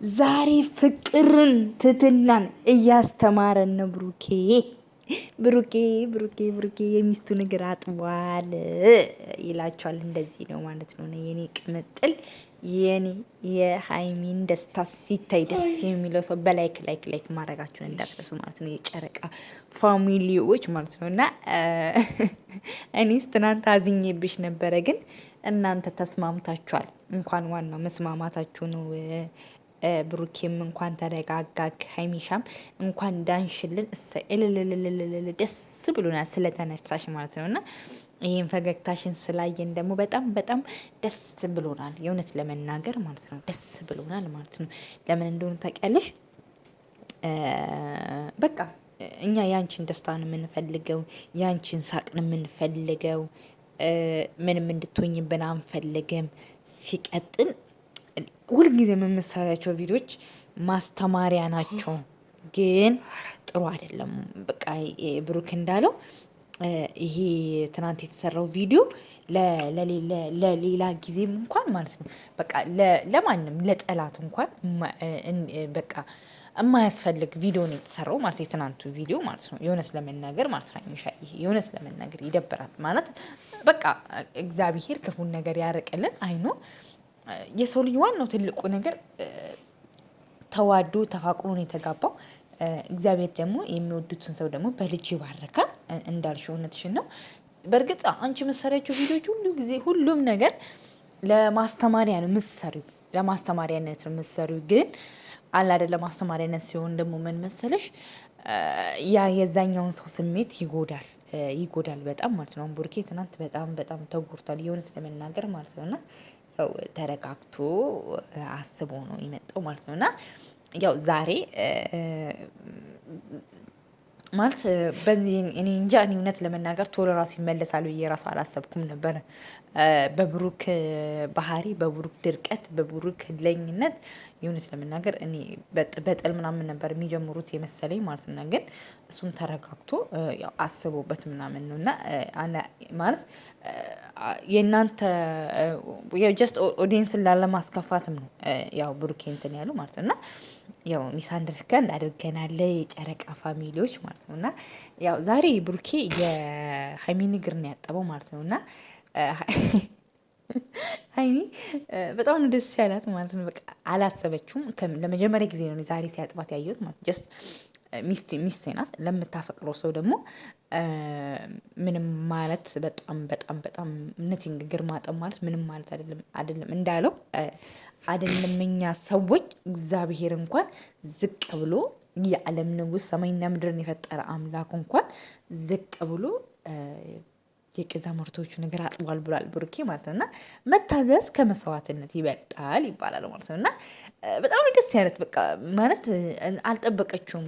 ዛሬ ፍቅርን ትትናን እያስተማረን ነው ብሩኬ። ብሩኬ ብሩኬ ብሩኬ የሚስቱን እግር አጥቧል ይላቸዋል። እንደዚህ ነው ማለት ነው። የኔ ቅምጥል የኔ የሀይሚን ደስታ ሲታይ ደስ የሚለው ሰው በ like like like ማድረጋችሁን እንዳትረሱ ማለት ነው። የጨረቃ family ዎች ማለት ነው። እና እኔስ ትናንት አዝኜብሽ ነበረ፣ ግን እናንተ ተስማምታችኋል። እንኳን ዋናው መስማማታችሁ ነው። ብሩኬም እንኳን ተረጋጋክ፣ ሀይሚሻም እንኳን ዳንሽልን። እሰይ እልልልልልል ደስ ብሎናል ስለተነሳሽ ማለት ነው። እና ይህን ፈገግታሽን ስላየን ደግሞ በጣም በጣም ደስ ብሎናል። የእውነት ለመናገር ማለት ነው ደስ ብሎናል ማለት ነው። ለምን እንደሆነ ታውቂያለሽ? በቃ እኛ ያንቺን ደስታን የምንፈልገው፣ ያንቺን ሳቅን የምንፈልገው፣ ምንም እንድትሆኝብን አንፈልግም። ሲቀጥል ሁልጊዜ የምመሰሪያቸው ቪዲዮዎች ማስተማሪያ ናቸው፣ ግን ጥሩ አይደለም። በቃ ብሩክ እንዳለው ይሄ ትናንት የተሰራው ቪዲዮ ለሌላ ጊዜም እንኳን ማለት ነው በቃ ለማንም ለጠላት እንኳን በቃ የማያስፈልግ ቪዲዮ ነው የተሰራው ማለት የትናንቱ ቪዲዮ ማለት ነው። የእውነት ለመናገር ማለት ነው የእውነት ለመናገር ይደብራል ማለት በቃ እግዚአብሔር ክፉን ነገር ያርቅልን አይኖ የሰው ልጅ ዋናው ትልቁ ነገር ተዋዶ ተፋቅሮ ነው የተጋባው። እግዚአብሔር ደግሞ የሚወዱትን ሰው ደግሞ በልጅ ይባርካል። እንዳልሽው እውነትሽን ነው። በእርግጥ አንቺ የምትሰሪያቸው ቪዲዮዎች ሁሉ ጊዜ ሁሉም ነገር ለማስተማሪያ ነው የምትሰሪው፣ ለማስተማሪያነት ነው የምትሰሪው። ግን አለ አይደል ለማስተማሪያነት ሲሆን ደግሞ ምን መሰለሽ ያ የዛኛውን ሰው ስሜት ይጎዳል፣ ይጎዳል በጣም ማለት ነው። ቡርኬ ትናንት በጣም በጣም ተጎድቷል፣ የእውነት ለመናገር ማለት ነው። እና ያው ተረጋግቶ አስቦ ነው የመጣው ማለት ነው። እና ያው ዛሬ ማለት በዚህ እኔ እንጃ፣ እኔ እውነት ለመናገር ቶሎ ራሱ ይመለሳል ብዬ ራሱ አላሰብኩም ነበር። በብሩክ ባህሪ፣ በብሩክ ድርቀት፣ በብሩክ ለኝነት የእውነት ለመናገር እኔ በጥል ምናምን ነበር የሚጀምሩት የመሰለኝ ማለት ነው። ግን እሱም ተረጋግቶ ያው አስቦበት ምናምን ነው። እና ማለት የእናንተ just audience ን ላለማስከፋትም ነው ያው ብሩኬ እንትን ያሉ ማለት ነው። እና ያው misunderstand አድርገናል የጨረቃ family ዎች ማለት ነው። እና ያው ዛሬ ብሩኬ የሀይሚን እግር ነው ያጠበው ማለት ነው። እና ሀይሚ በጣም ደስ ያላት ማለት ነው። በቃ አላሰበችውም። ለመጀመሪያ ጊዜ ነው ዛሬ ሲያጥባት ያየሁት ማለት just ሚስቴ ናት። ለምታፈቅረው ሰው ደግሞ ምንም ማለት በጣም በጣም በጣም nothing እግር ማጠብ ማለት ምንም ማለት አይደለም። አይደለም እንዳለው አይደለም እኛ ሰዎች እግዚአብሔር እንኳን ዝቅ ብሎ የዓለም ንጉስ ሰማይና ምድርን የፈጠረ አምላክ እንኳን ዝቅ ብሎ የቀዛምርቶቹ ነገር አጥቧል ብሏል ብሩኬ ማለት ነው። እና መታዘዝ ከመስዋዕትነት ይበልጣል ይባላል ማለት ነው። እና በጣም ደስ ያለት በቃ ማለት አልጠበቀችውም።